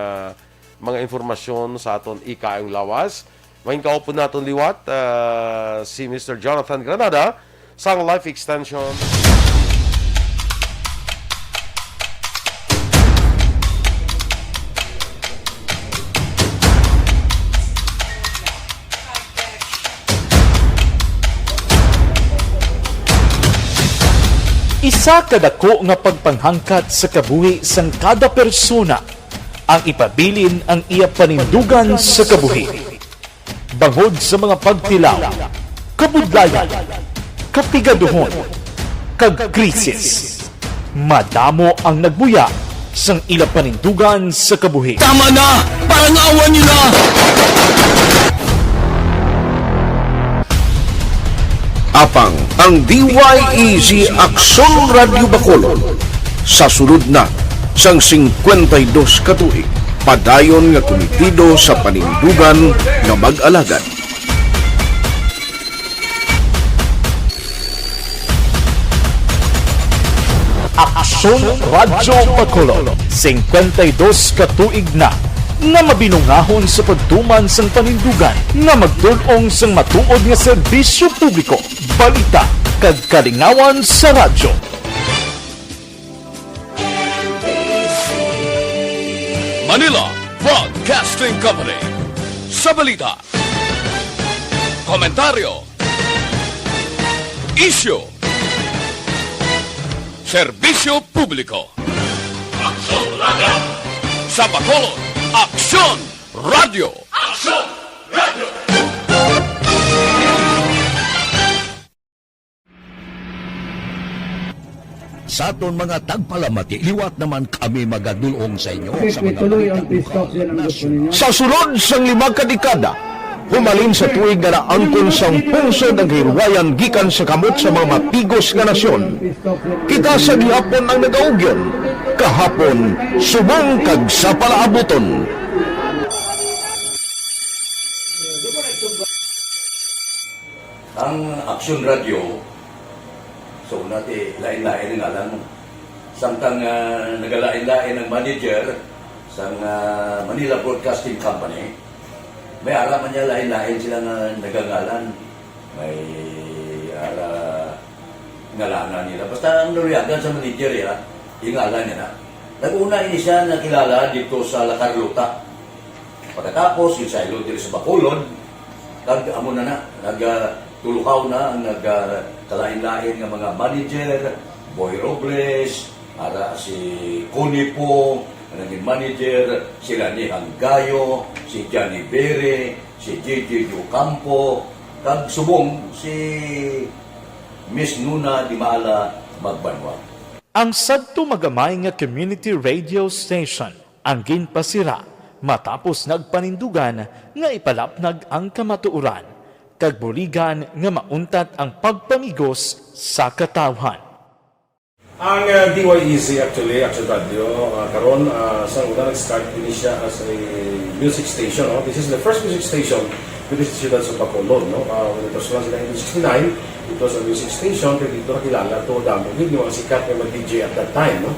mga impormasyon sa aton ikayong lawas. Main kaupod naton liwat, ah, si Mister Jonathan Granada sang Life Extension. Isa ka dako nga pagpanghangkat sa kabuhi sang kada persona ang ipabilin ang iya panindugan sa kabuhi. Bangod sa mga pagtilaw, kabudlayan, kapigaduhon, kag krisis, madamo ang nagbuya sang ila panindugan sa kabuhi. Tama na! Parangawan niyo na! Apang ang D Y E Z Aksyon Radyo Bacolod sa sulod na sang singkwenta y dos ka tuig, padayon nga kumitido sa panindugan nga mag-alagad. Aksyon Radyo Bacolod, singkwenta y dos ka tuig na nga mabinungaon sa pagtuman sang panindugan nga magtul-ong sang matuod nga serbisyo publiko, balita, kag kalingawan sa radyo. Manila Broadcasting Company. Sa balita, komentaryo, isyu, serbisyo publiko. Aksyon Radyo. Sa Bacolod, Aksyon Radyo. Aksyon Radyo. Sa aton mga tagpalamati, liwat naman kami magadul-ong sa inyo sa mga balita lokal, nasyonal. Sa sulod sang lima ka dekada, humalin sa tuig nga naangkon sang pungsod ang kahilwayan gikan sa kamot sa mga mapigos nga nasyon. Kita sa gihapon ang nagaugyon, kahapon, subong kag sa palaabuton. Ang Aksyon Radyo, so, una ti, lain-lain ang ngalan mo. Samtang, ah, nagalain-lain ang manager sang, ah, Manila Broadcasting Company, may ara man niya lain-lain sila nga nagangalan. May ara ngalanan nila. Basta ang naluyagan sa manager, ya, yung ngalan niya na. Nag-una ini siya nakilala dito sa La Carlota. Pagkatapos, yung saylo diri sa Bacolod, kag amo na na, nag, ah, tulukaw na ang nag, ah, kalain-lain nga mga manager, Boy Robles, ara si Connie Pong, ang naging manager, si Rani Hanggayo, si Johnny Bere, si J J Ocampo, kag subong si Miss Nuna Dimala Magbanwa. Ang sadto magamay nga community radio station ang ginpasira matapos nagpanindugan nga ipalapnag ang kamatuoran kag buligan nga mauntat ang pagpamigos sa katawhan. Ang uh, D Y E Z actually, Action Radio, uh, karon uh, sa una nag-start ini siya as a music station. No? This is the first music station dito sa siyudad sa Bacolod. No? Uh, when it was launched in nineteen sixty-nine, it was a music station, kaya dito nakilala to damo gid yung mga sikat nga mga D J at that time. No?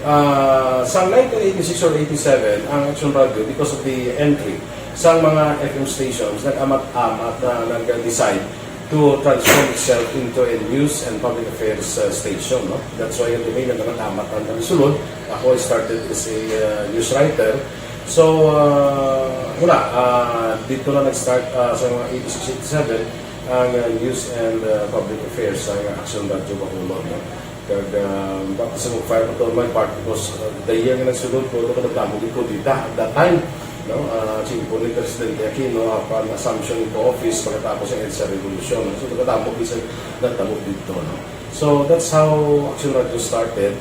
Uh, sa nineteen eighty-six or eighty-seven, ang Action Radio, because of the entry sa mga F M stations, nag-amat-amat na nag-decide to transform itself into a news and public affairs uh, station. No? That's why yung domain na nag-amat ang sulod. Ako, I started as a uh, news writer. So, uh, wala. Uh, dito na nag-start uh, sa mga eighty-six, eighty-seven ang uh, news and uh, public affairs sa Action Radio Bacolod. No? Kag, um, baka sa mag-fire ko to my part because uh, the year nga nagsunod ko, ito ka nagdamo din ko dita. At that time, No? Ah, chimpo ni Presidente Aquino upon assumption into office pagkatapos ng EDSA Revolution. So, nagkatamo bisan natabo dito, no? So, that's how Action Radio started,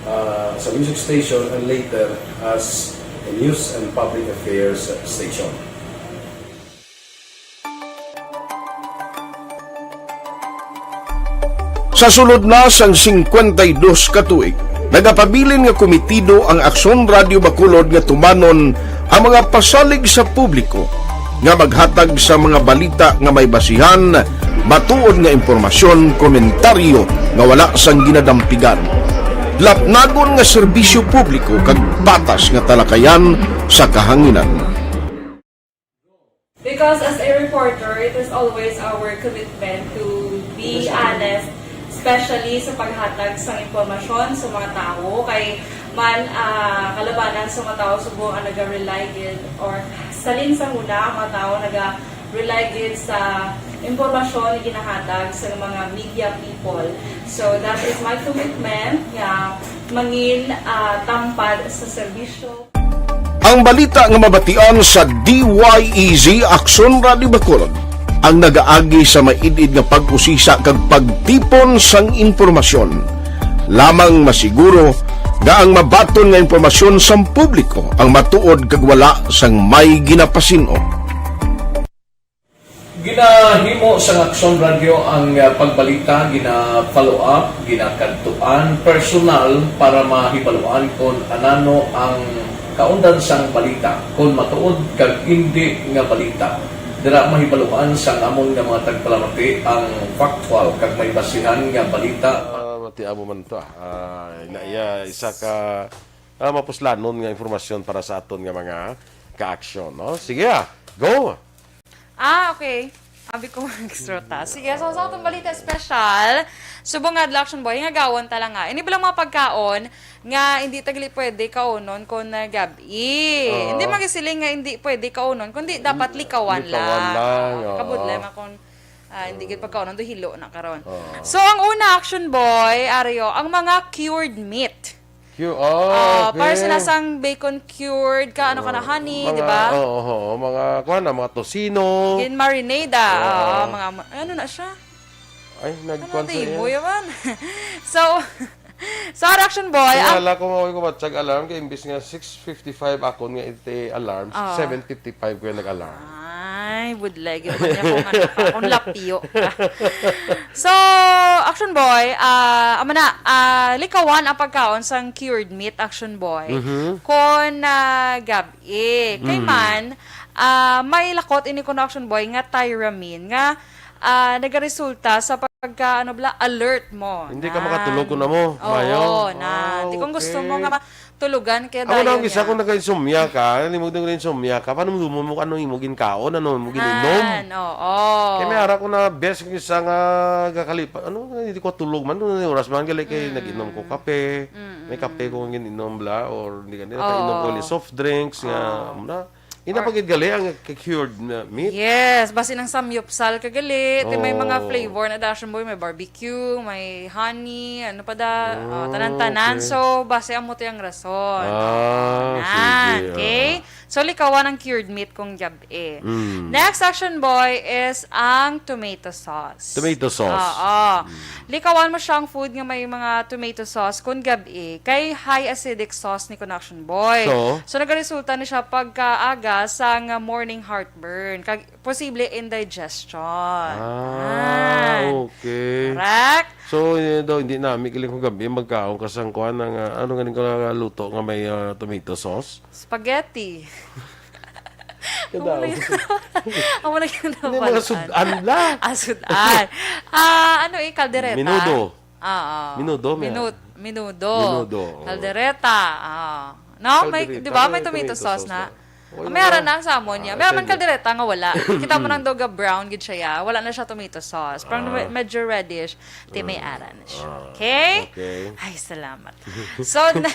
ah, as a music station and later as a news and public affairs station. Sa sulod na sang singkwenta y dos ka tuig, nagapabilin nga komitido ang Aksyon Radio Bacolod nga tumanon ang mga pasalig sa publiko nga maghatag sa mga balita nga may basihan, matuod nga impormasyon, komentaryo nga wala sang ginadampigan. Lapnagon nga serbisyo publiko kag patas nga talakayan sa kahanginan. Because as a reporter, it is always our commitment to be honest, especially sa paghatag sang impormasyon sa mga tawo. Kay man, ah, kalabanan sa mga tawo subong ang naga-rely gid, or salin sa huna ang mga tawo naga-rely gid sa impormasyon nga ginahatag sa mga media people. So that is my commitment nga mangin, ah, tampad sa serbisyo. Ang balita nga mabatian sa D Y E Z Aksyon Radio Bacolod ang nagaagi sa maid-id nga pag-usisa kag pagtipon sang impormasyon. Lamang masiguro nga ang mabaton nga impormasyon sang publiko ang matuod kag wala sang may ginapasin-o. Ginahimo sang Aksyon Radio ang, ah, pagbalita, gina-follow up, ginakadtuan personal para mahibaluan kon anano ang kaundan sang balita, kon matuod kag indi nga balita. Dira mahibaluan sang amon nga mga tagpalamati ang factual kag may basihan nga balita. Ah, matiamo man to, ah. Ah, ina iya, isa ka, ah, mapuslanon nga impormasyon para sa aton nga mga ka-aksyon, no? Sige, ah. Go! Ah, okay. Abi ko mag-extra ta. Sige, so sa atong balita special, subong nga adlaw, Action Boy, nga gawon ta lang nga. Ini ba lang mga pagkaon nga hindi ta gali pwede kaunon kon, ah, gab-i? Oo. Hindi man gasiling nga hindi pwede kaunon, kundi dapat likawan Likawan lang. lang, Oo, oo. kabudlay man kung, ah, hindi gid pagkaunon, do hilo na karon. Oo. So, ang una, Action Boy, Ario, ang mga cured meat. Cu-, oh, Ah, para okay. sina sang bacon cured ka, ano ka na, Ah, honey, mga, di ba? Oo, oo, mga, kuwan na, mga tocino. Gin marinade, ah. Oo. Oo, mga, ano na siya? Ay, Ano nagkuwan sa tibo iya. yaman? So, sa Action Boy, Kaya ang hala ko, maoy ko, batsag alarm, kay imbis nga six fifty-five akon nga iti alarm, Oo. seven fifty-five ko yung nag-alarm. Ay, budlay gyud man niya kung ano ka, kung lapyo ka. So, Action Boy, ah, amo na, ah, likawan ang pagkaon sang cured meat, Action Boy. Mhm. Kon, ah, gab-i. Kay Mm. man, ah, may lakot ini kuno, Action Boy, nga tyramine, nga, ah, nagaresulta sa pagka, ano bala, alert mo. Hindi ka Nan. makatulog kuno mo, Oo, mayo. na. Ah, Di kung gusto mo okay. nga ma-, tulugan, kaya Ako na, dayon ang isa niya. kung nagka-insomnia ka, alam mo, nagka-insomnia ka, paano mo, mo, ano mo ginkaon, ano mo gininom? Yan, oo. Kaya may ara ko na best yung isa nga gakalipa, ano, hindi ko tulog man, nung oras man, gali kay Mm. nag-inom ko kape, may Mm-mm. kape ko nga gininom bla, or hindi ka, nakainom ko Oo. yung soft drinks, nga, Oo. na, ina Or pagid gali ang cured na meat. Yes, basi nang samyupsal ka gali, ti may mga Oo. flavor na da, Action Boy, may barbecue, may honey, ano pa da, oh, tanan-tanan. Ah, okay. So, basi amo to yung rason. Ah, Nan, sige, okay? ah. So, likawan ang cured meat kung gab-i. Mm. Next, Action Boy, is ang tomato sauce. Tomato sauce. Oo. Mm. Likawan mo siya ang food nga may mga tomato sauce kung gab-i. Kay high acidic sauce ni kuno, Action Boy. So? So, nagaresulta ni siya pagkaaga sa nga morning heartburn. Kag posible indigestion. Ah, Yan. okay. Correct? So, yun daw, hindi nami kiling kung gabi, magkaon ka sang kuwan ng, ah, ano ganing ka luto nga may, ah, tomato sauce? Spaghetti. Kadaw. Amo na yun. Amo na yun ang Hindi, mga nabalaan. Sud-an lang. Ah, sud-an. Ah, ano eh, kaldereta? Minudo. Ah, ah. Minudo, may Minut-, minudo. Minudo, oo. Kaldereta, ah. No, may, Kaldereta, di ba, may may tomato tomato sauce sauce na. na. Oo, Ah, yun may na. aran na ang sa amon niya. Ah, May aran sige. kaldereta nga wala. Kita mo nang doga brown gid siya, ya. Wala na siya tomato sauce. Parang Ah. me-, medyo reddish. Ti may Ah. aran na siya. Ah, Okay? okay. Ay, salamat. So, na-,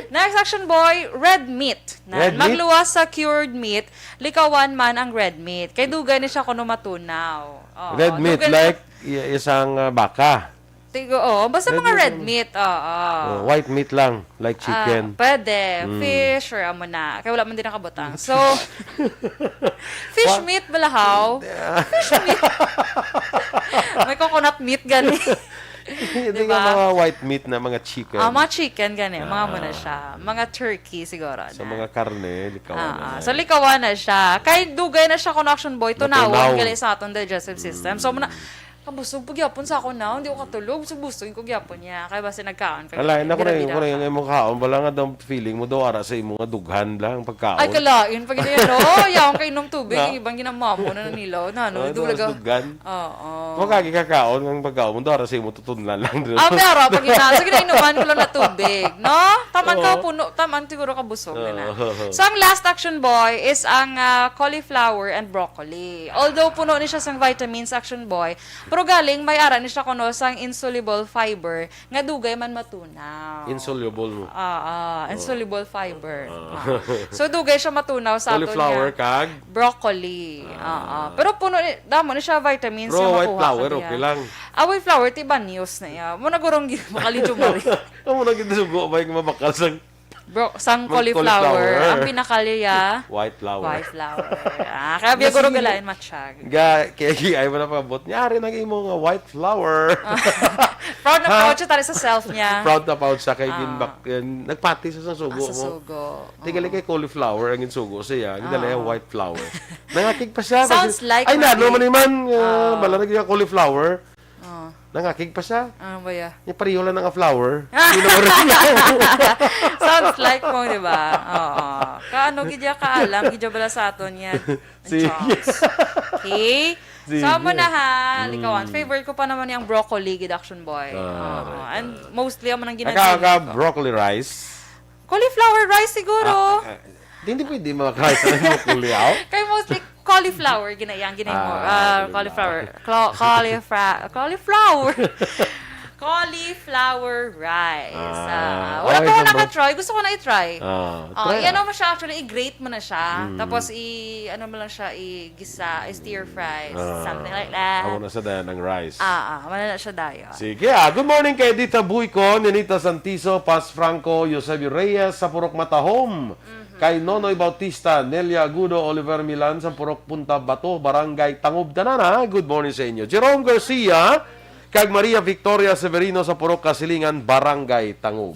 next, Action Boy, red meat. Na, Red meat? magluwas sa cured meat, likawan man ang red meat. Kay dugay ni siya kuno matunaw. Oo, Red meat, dugay na like, i-, isang, ah, baka. Tigo, oh, basta Red mga meat red lang. meat, oo. Oh, white meat lang, like Ah, chicken. pwede. Mm. Fish or amo na. Kaya wala man din nakabutang. So, fish Wa- meat, balahaw. Fish meat. May coconut meat gani. Hindi Diba? nga mga white meat na mga chicken. Ah, mga chicken gani. Mga amo na Ah. siya. Mga turkey siguro Sa na. mga karne, likawan na Ah, na so eh. likawan na siya. Kay dugay na siya kung action boy. Tunawon Natunaw. gali sa aton digestive system. So, muna, Mm. kabusog po gyapon sa ako na. Hindi ko katulog. So, busog ko gyapon niya. Kaya basi nagkaon ka Kalain gyapon. ako na yung, Bida-bida ako na yung ka. imong kaon. Wala nga daw feeling mo daw ara sa imong nga dughan lang ang pagkaon. Ay, kalain. Pag ito yan, oh, yaon kainom tubig. Na? Yung ibang ginamamo na nila. Na, ano, Ano, dulaga. mas dughan? Oo. Makagi kakaon ang pagkaon mo. Dara sa imo tutunlan lang. Ah, pero pag ina, sige na inuman ko lang na tubig, no? Taman ka Oo. puno, taman siguro ka busog na na. Oo. So, ang last action boy is ang ah, cauliflower and broccoli. Although puno ni siya sang vitamins, action boy, pero galing may ara ni siya kuno sang insoluble fiber nga dugay man matunaw. Insoluble mo. Ah, ah, Oo. insoluble fiber. Ah. Ah. So, dugay siya matunaw sa aton Cauliflower nga kag? Broccoli. Ah. Ah, ah. Pero puno ni, damo ni siya vitamins Pero nga white makuha flour, ka diha. okay lang. Ah, white flour, ti ba news na iya? Mo nagurong gi-, makalijo mo rin. Amo na gid sugo ba yung mabakal sang Bro, sang mag- cauliflower, cauliflower? ang pinakaliya, White flour. white flour. Ah, kaya biya Sige, guro sige. galain matsyag. Ga, kaya gi-, ay mo na pabot. Nyari nang imo nga white flour. Proud na Ha? proud siya tali sa self niya. Proud na proud siya kay Ah. ginbak-, yan, nagpati siya sa sugo Ah, sa mo. sugo. Tigali Oo. kay cauliflower ang ginsugo siya, gidala niya Oo. white flour. Nangakig pa siya. Sounds Kasi, like ay, nano Mandy. man ni man, uh, Ah. bala na gyud cauliflower. Oh. Nangakig pa siya. Ano ba ya? Yung pareho lang nga flower. Hindi naman rin flower. Sounds like mo, di ba? Oo. Kaano, gidya ka alam, gidya bala sa aton yan. Sige. Chance. Okay? Sige. So, amo na ha, Mm. likawan. Favorite ko pa naman yung broccoli, gid action boy. Ah, Oo. right, And ah. mostly, amo nang Aka, aka, ginagiling ko. broccoli rice. Cauliflower rice siguro. Ah, ah, di, hindi pwede mga rice ang broccoli, aw? Kay mostly cauliflower, ginayang, ginay mo. Ah, Ah, cauliflower. cauliflower. Cla-, caulifra-, cauliflower. Cauliflower rice. Ah, Ah, wala okay, pa ako so, bro. naka-try. Gusto ko na i-try. Ah, Ah, try i-ano ah. mo siya, actually, i-grate mo na siya. Mm. Tapos, i-, ano mo lang siya, i-gisa, i-stir fry, Ah, something like that. amo na sa dayan ang rice. Ah, ah, wala na siya dayon. Sige, ah, good morning kay Dita Buicon, Nenita Santiso, Paz Franco, Eusebio Reyes sa Purok Matahom. Mhm. Kay Nonoy Bautista, Nelia Agudo, Oliver Milan sa Purok Punta Bato, Barangay Tangub. Tanan, ha? Good morning sa inyo. Jerome Garcia, kag Maria Victoria Severino sa Purok Kasilingan, Barangay Tangub.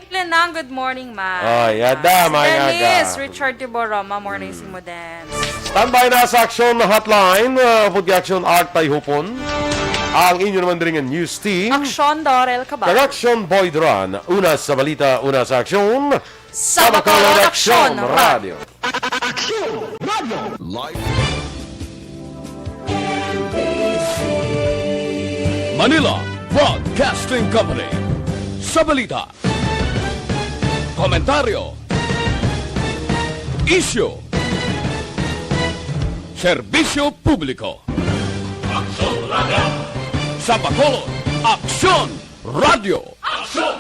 Lenang, good morning, ma. Ay, ada, Si mga Dennis, aga. Richard Tiboroma, morning Mm. si mo din. Standby na sa Action Hotline, uh, Food Action Art Tay Hupon. Ang inyo naman diri nga news team. Action Dorel Cabal. Kag Action Boy Duran. Una sa balita, una sa aksyon. Sa Bacolod, Action Radio. Action Radio. Live. Manila Broadcasting Company. Sa balita, komentaryo, isyu, serbisyo publiko. Aksyon Radio. Sa Bacolod, Aksyon Radio. Aksyon